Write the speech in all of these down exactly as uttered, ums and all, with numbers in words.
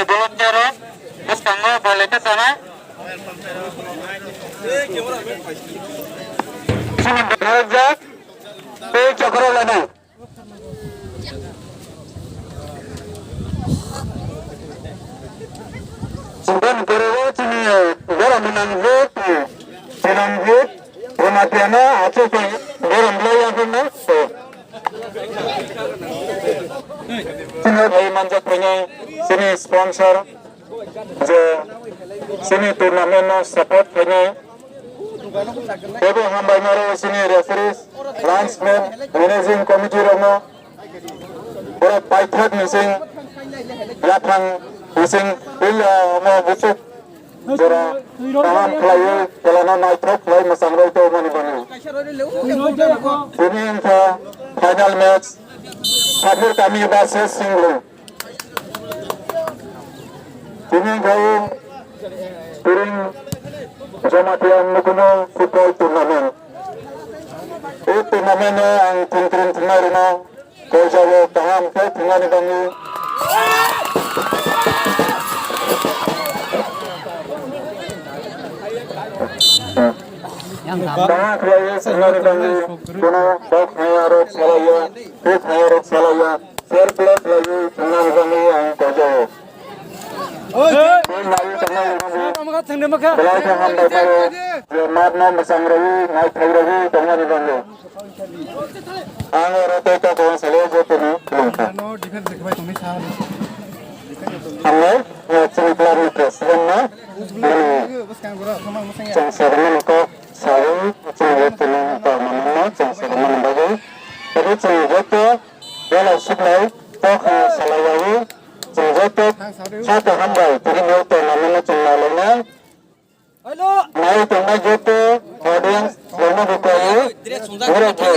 Volunteer rok bwskango bol lekha sana. Sini berajak, tei chokro lana. Chini borok chini borok ni nang je, chini je, Jamatia no achuk borok ni ya phano. Chini bai manjak phai nai, chini sponsor. Je chini tournament no support khainai, teibo hambai maro chini referees, linesman, managing committee rokno, borok paithak ni sing, yaphang ni sing, illa omo buchuk jora kaham khlaiwi, kelano naithok khlai mwchang rwi tongmani bagwi. Tini wngkha final match, Kaphir Kami versus Singlu. Tini khawi Turing Jamatia Nukuno Football Tournament. O tournament o ang thwngkwrwng thwngnai rwno koijao kaham khe thwngnani bagwi. Kaham khlaiwi thwngnani bagwi kuno bok haya rok salaiya, kuk haya rok salaiya. Fair play khlaiwi thwngna bagwi ang koijao. Oi, tei naiwi tongna bagwi belai khe hambai khaio je matno mwchang rwui naithok rwui tongmani bagwi. Ang oro tei kok salai jotono khulumkha. Ano defense khe bai tongni sa. Hambai, eh, chini club ni president no, bini chwng sogwi mani kok saui chini jotono kok manwi no chwng sogwi mani bagwi. Tei chini joto Belai suknai, tok, eh, salai yawi, chwng joto, joto hambai, tini nai tongnai no chwng nai lainai. Nai tongnai joto audience, rokno bo kwlaiwi, borok khe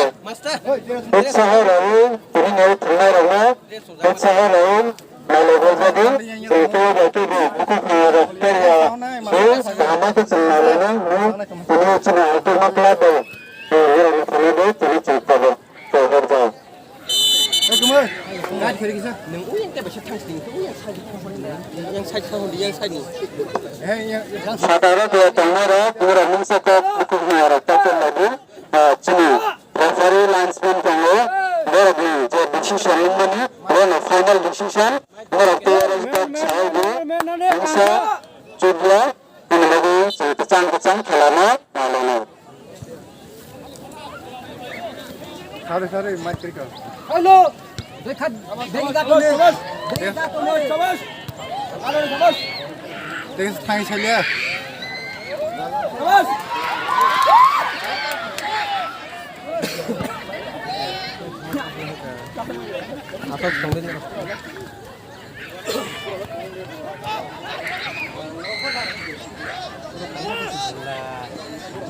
utsaho rwi, tini nai thwngnai rokno utsaho rwi, nai lai bai jadi, chwng khe bai khe bo bukhuk ni rok teriya, bo kaham khe chwng nai lainai, bo tini chini altu ma kla bai, borok ni thani bo tini chwng tongo. Kok hor jao. Nwng uyang tei baisa thang sini, uyang side thang hor di, yang side thang hor di, yang side ni. Sadaro khe tongnai rok, pura mungsa kok bukhuk ni rok ta tonglai di. Ah, chini referee linesman tongo, borok ni je decision wngmani, borok ni final decision, borok tei oro kok saui di. Mungsa chudla. Tini bagwi chwng kwchang kwchang khela no nai lainai. Sorry, sorry, mic twi kha. Hello. Dekha, dekha to ne. Dekha to ne. Thanks, thanks, Helio.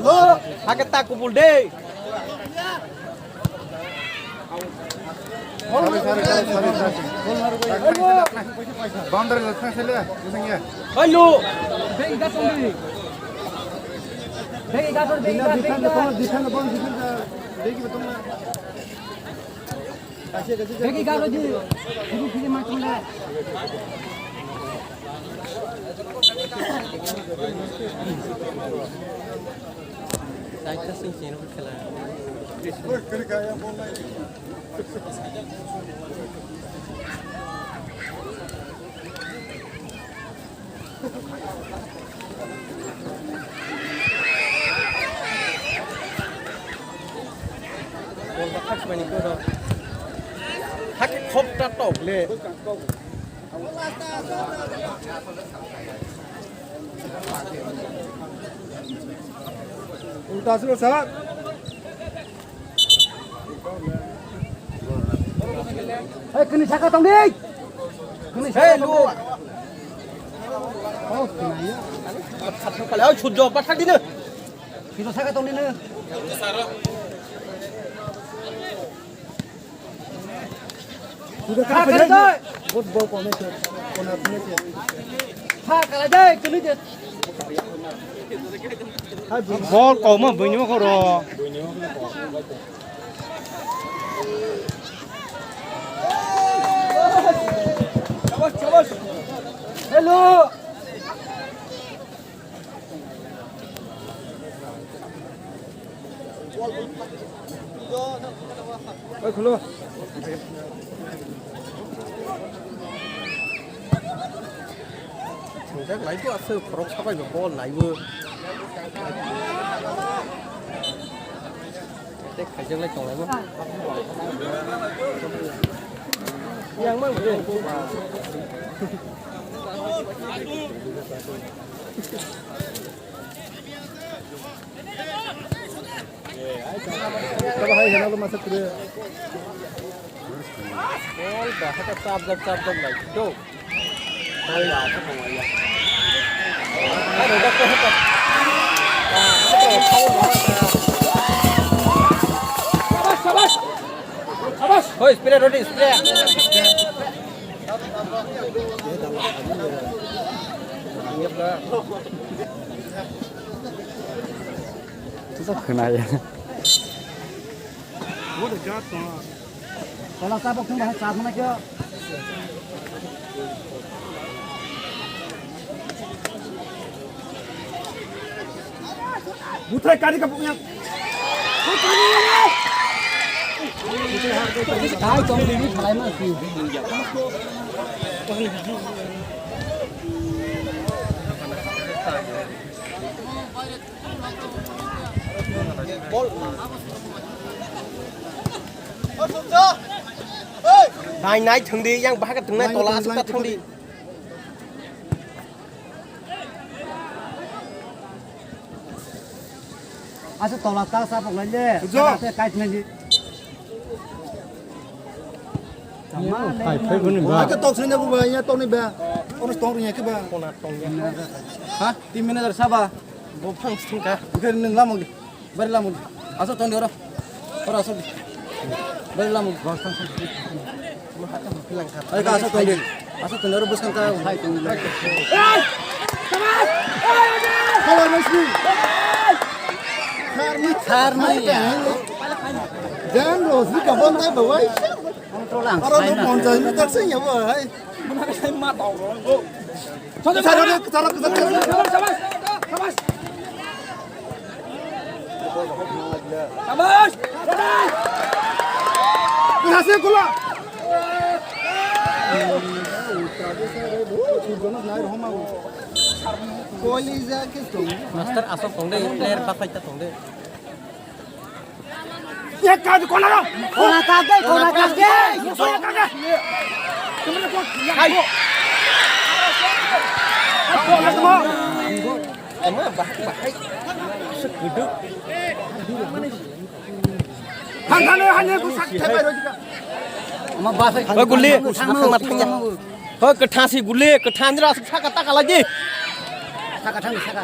Lo, hake ta kubul de. Boundary le thang sele, bising ya. Hello. Defend, defend, defend, defend. Begi garo di, free free ma tung le. Side ta sing sing khela. Bol ba khak mani ko ro. Hak khop ta tok le. Ulta aslo sir. Hei, kini saka tong di. Kini saka tong di. Hei, lu. Oh, kini ya. Khat thang pale, oi, sujjo, pat thang di ne. Kini saka tong di ne. Bol koma buini ma khoro. Hello. Oi, khulo. Thwngjak lai bo aswk, khorok sabai bo bol lai bo. Tei khaijak lai tong lai bo. Yang mang bo. Bahai hena lo masa kure. Bol bahai ta chap chap chap chap lai do. Hai ya, ta tong ya. Hai do, ta ta. Shabash, shabash. Shabash. Hoi, spray rodi, spray. Tusa khwnaya. Tola tabok thung bahai chap mana kyo. Buthai kari ka buknya. Dai tong dini khalai ma si. Nai nai thwng di, yang bahai ka thwngnai, tola aswk ta thwng di. Asa tola ta sa pok lai le. Bujo. Sa te kai thwng di. Kai phai boni ba. Ake tok sini aku ba, ya tok ni ba. Ono tok ni ya ke ba. Kona tong ya. Ha? Team manager saba. Bo phang sing ka. Bukan nang lamang di. Bari lamang di. Asa tong di ora. Ora asa di. Bari lamang. Ai ka asa tong di. Asa tong di ora bus kan ka. Hai tong di. Hello, Rosni. Tharmai. Tharmai. Jan Rosni ka bon tai bawai. Control ang. Aro no ponchas meter se ya bawai. Saro, saro, saro, saro. Shabash, shabash. Shabash. Master asok tong dei, player bakhai ta tong dei. Kona kak dei, kona kak dei. Ema bahai bahai. Segeduk. Thang thang hanya ku sak thebai roi ka. Ama bahai. Oi guli. Thang ma thang ma. Oi kwthang si guli, kwthang jra saka ta kala ji. Saka thang saka.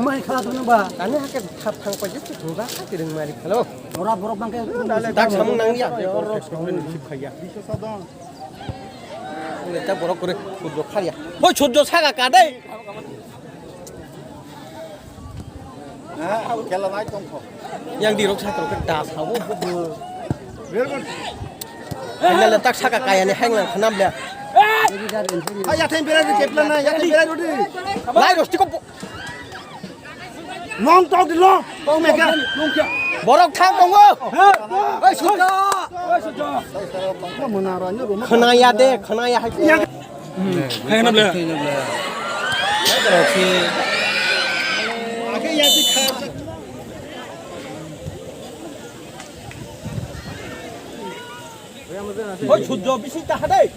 Mai kha thung ba. Ani hake thap thang pa jit thung ba kha kiring mari khalo. Ora borok bang khe. Dak samung nang ya. Oro song ni sip khaya. Ule ta borok kore sujjo kharya. Hoi sujjo saga ka dei. Yang di rok sa rok da sawo bo. Hala tak saka kaya ni heng lang khanam le. Ay, yathai berai di, kepla na, yathai berai di. Lai rosti ko. Long tok di long. Tong me ka. Borok thang tongo. Oi, sujjo. Khwnaya de, khwnaya hai. Hai na ble. Oi, sujjo bisi ta hadai.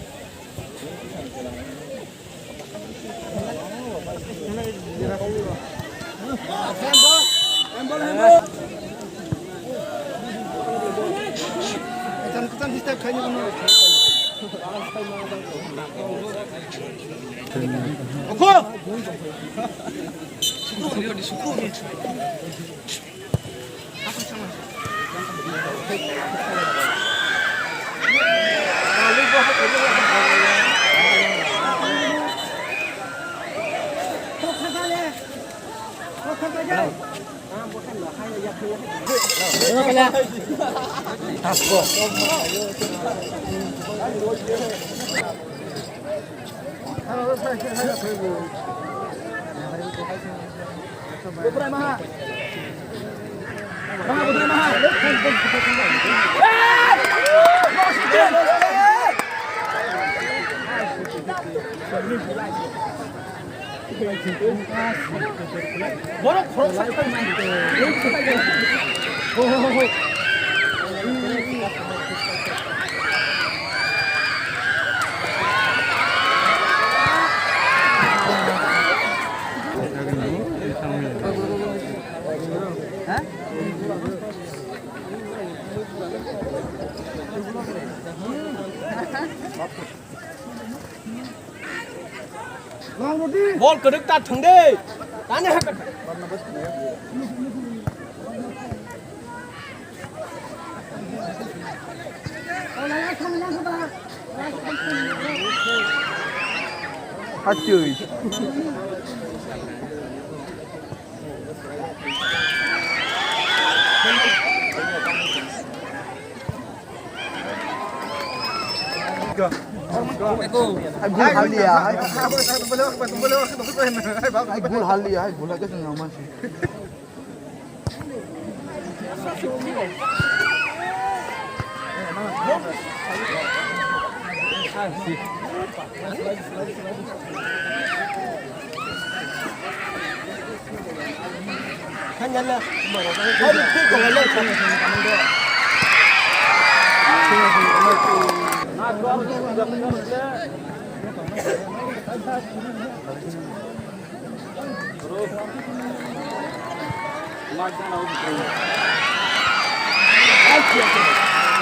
Borok khoroksa. Bol kwrwk ta thwng de. Tani hakhe. Hatwi. Hai gul hal liya, hai. Hai gul hal liya, hai gul hal liya.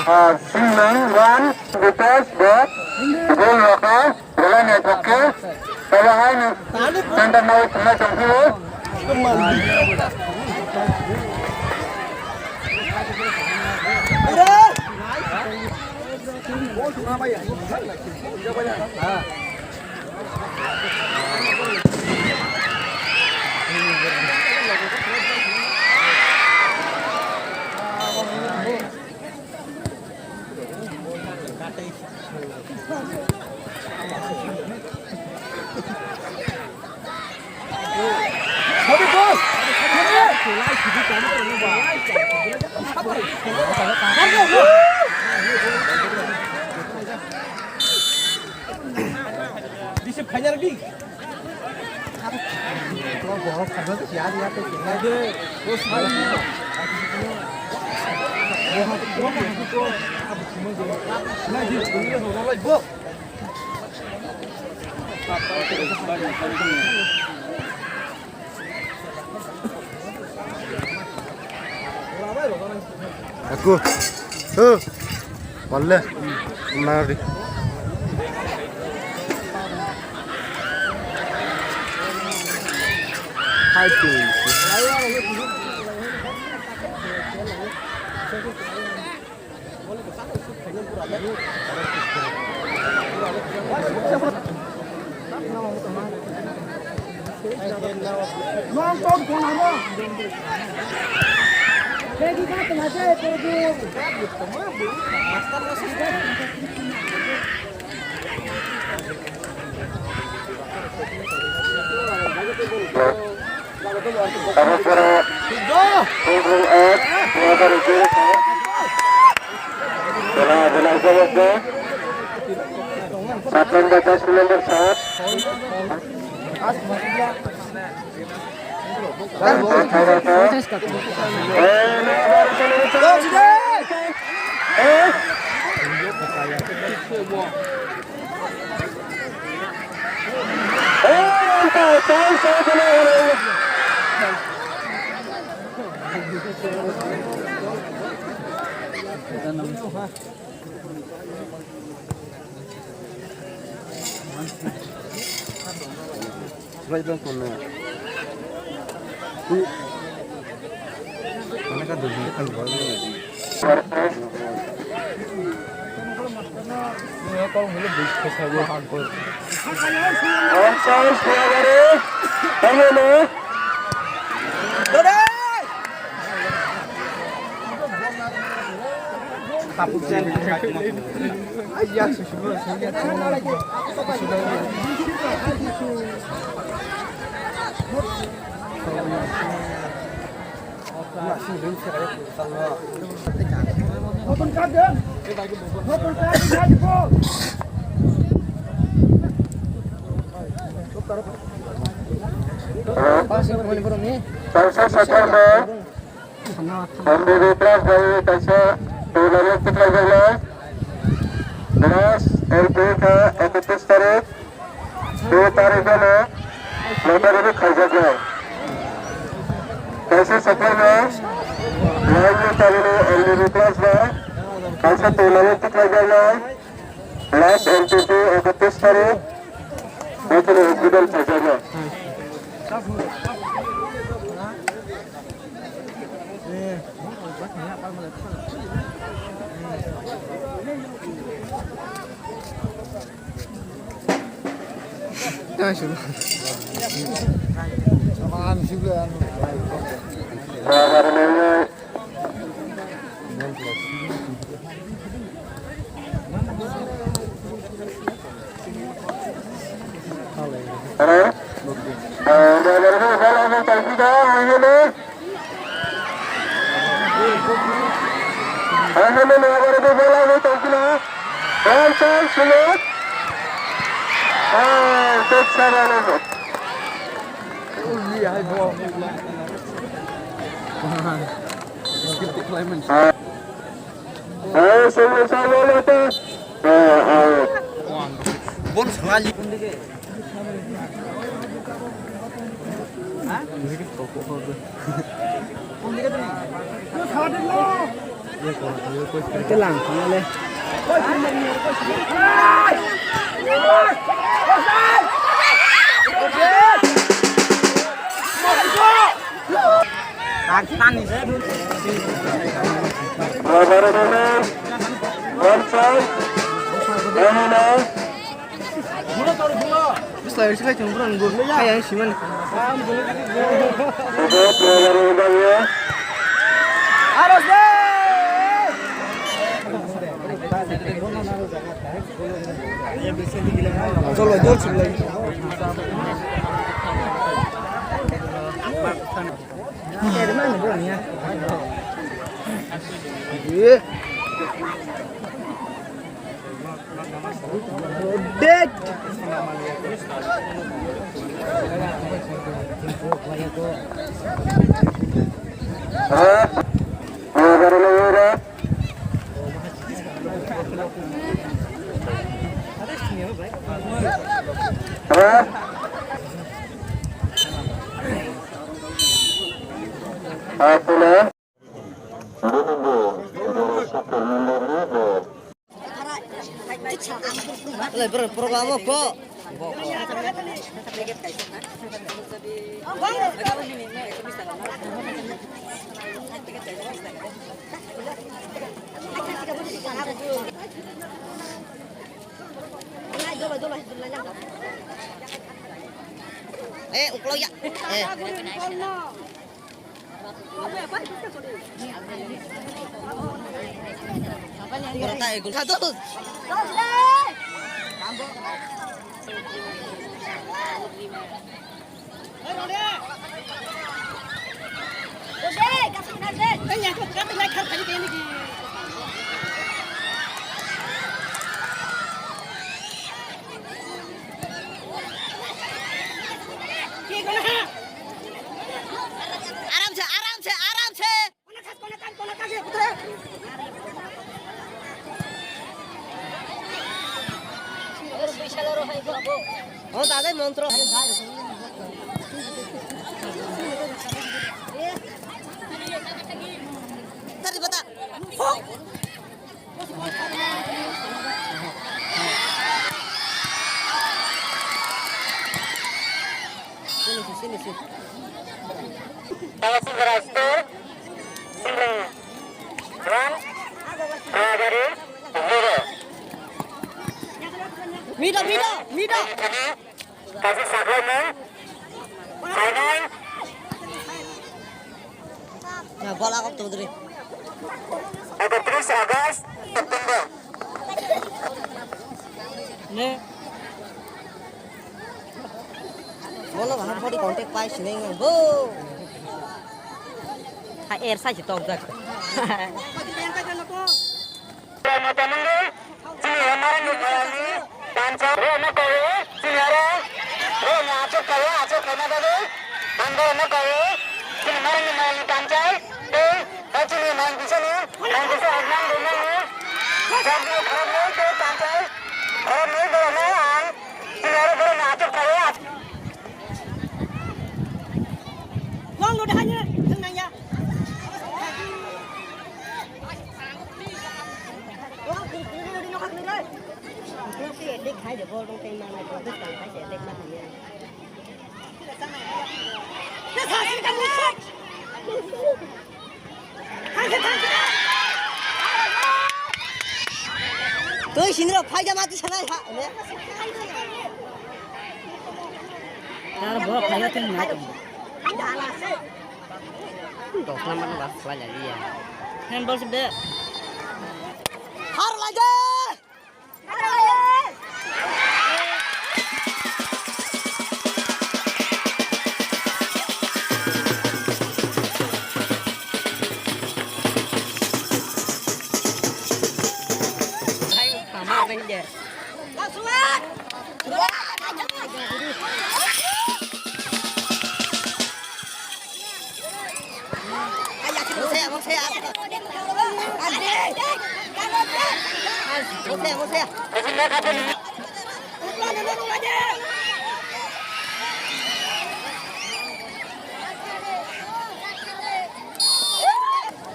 Ah, Simon one, Vikas dot, goal raka, belai naithok khe, belai hai ni center no thumna tongphio. Bisi phaina rwdi. Aku. Huh. Palle. Mari. Abasoro Tubru ek, dua ribu dua puluh. Bela, bela, jawab, jawab. Sat nombor, das nombor, sat. Kaisa sakha M B B plus bai kaisa tournament tikhlai jagnai. Last L P kha ekatris tarik, dui tarik ano lottery bo khaijaknai. Kaisa sakha no laini tamni M B B plus bai kaisa tournament tikhlai jagnai. Last M P P ekatris tarik, bochorni uddibon sajana. Ito lang, pangalan. Bwsla rwchikhlai chwng bwrang go. Hai ang simani. Cholo, jol chwlai. Atuna. Program ko. Eh, uklok ya. Eh. Rota, eh, gulkha dos. Aram se, aram se, aram se. O dade montro. Tadi bata. Sini, sini, sini. Tawasubra Store, one, Rajari, zero. Middle, middle, middle. Kaisa saklai mung. Sainai. Ya, bola kok tuh, Dri. Ekatris August, September. Ne. Bola bahar pori contact pai sinai nang bo. Ha, er sa si tok jak. Mata mungwi, chini Marangni mayani tamchai. Rokno kaiwi, chini aro, rokni achuk kaiwi, achuk kaina bagwi, ang borokno kaiwi, chini Marangni mayani tamchai, tei, tei chini nang bisani, nang bisa eknang duinangni, chakni khoroknwi tei tamchai, khoroknwi borokno ang, chini aro borokni achuk kaiwi, achuk. Long no dahanya, nang nang ya. Twi sinro phaida mati sanai ha ne. Tar bo phaida twi na. Tokna mano bas khlai ya. Handball sibde. Har lai de. Hai, tama bender.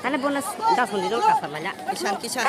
Tale bonus das menit dulu kasar banyak. Kisan, kisan.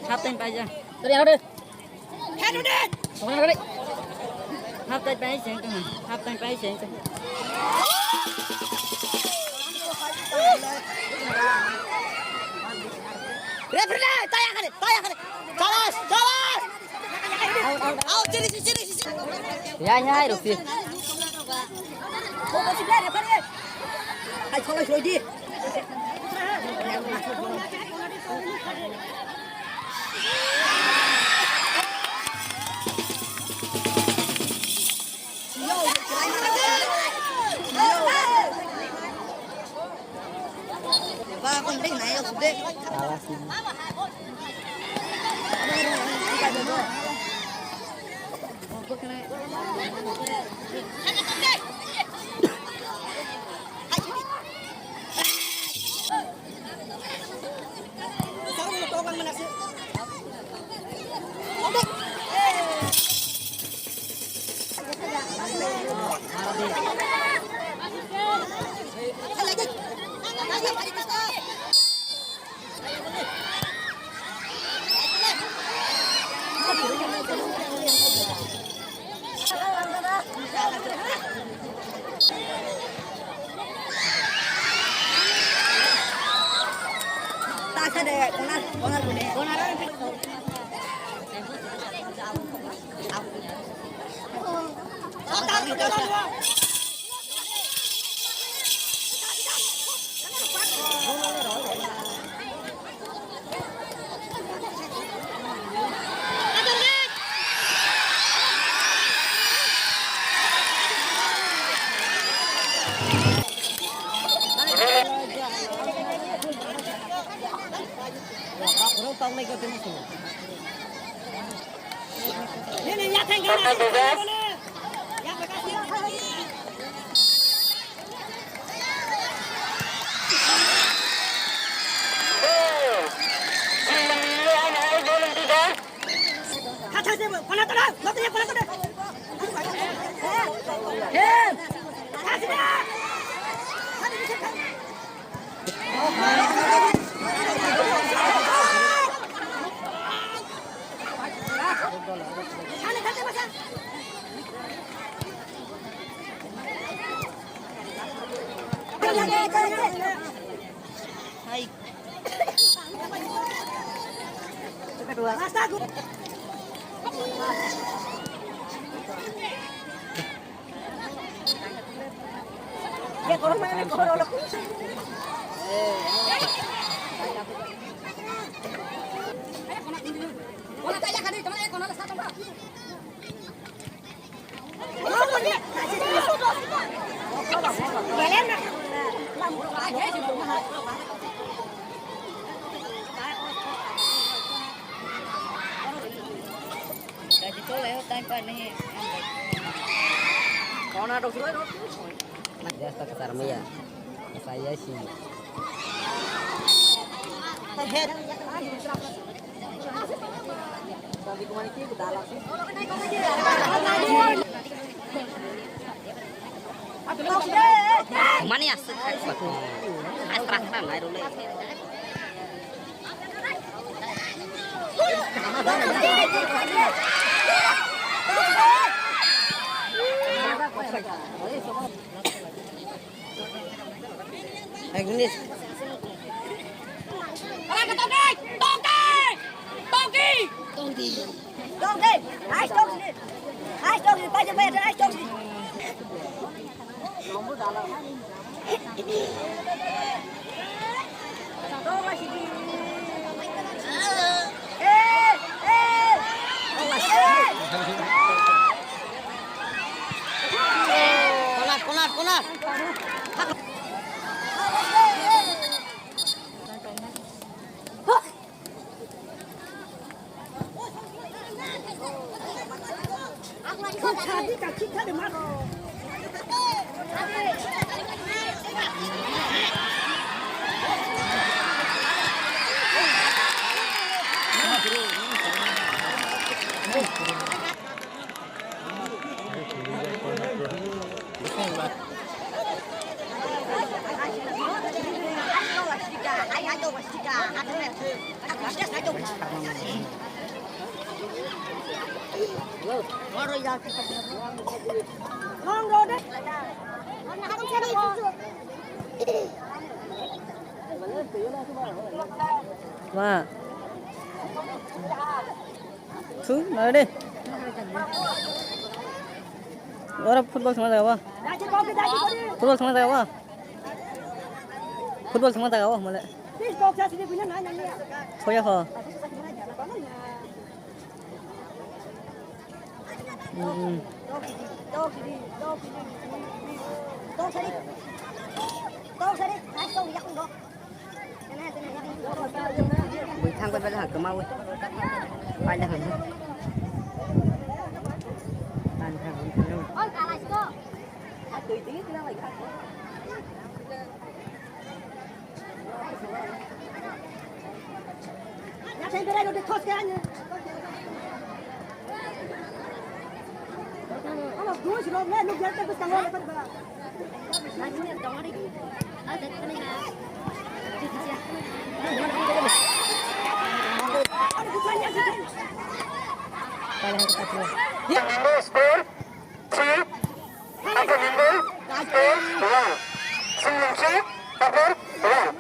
Hapten paja. Half time pai seng tong. Half time pai seng tong. Referee, taya kare, taya kare. Chalas, chalas. Out, out, out. Out, chiri, chiri, chiri, chiri. Ya, ya, Rofi. Ai, solo, solo, di. Jasta kasar maya. Saya sih. Mani asik. Asra asra nai role. Agnes. Tongki! Tongki! Tongki! Tongki! Nice Tongki! Nice Tongki! Paja, paja, nice Tongki! Konar, konar, konar. Ma. Thu, nai de. Ora football thangna jaga ba? Football thangna jaga ba? Football thangna jaga ba, male. Soya ho. Hmm. Bui thang bai bai ha kwma ui. Pai da han. Tan thang bai thang. Score three. Upper Mumbai score one. Singlimchi Upper one.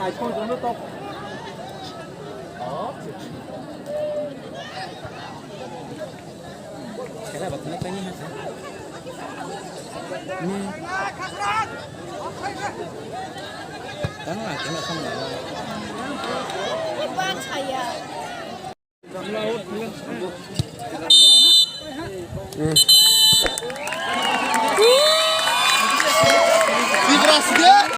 Bravo, bravo, bravo. Ten.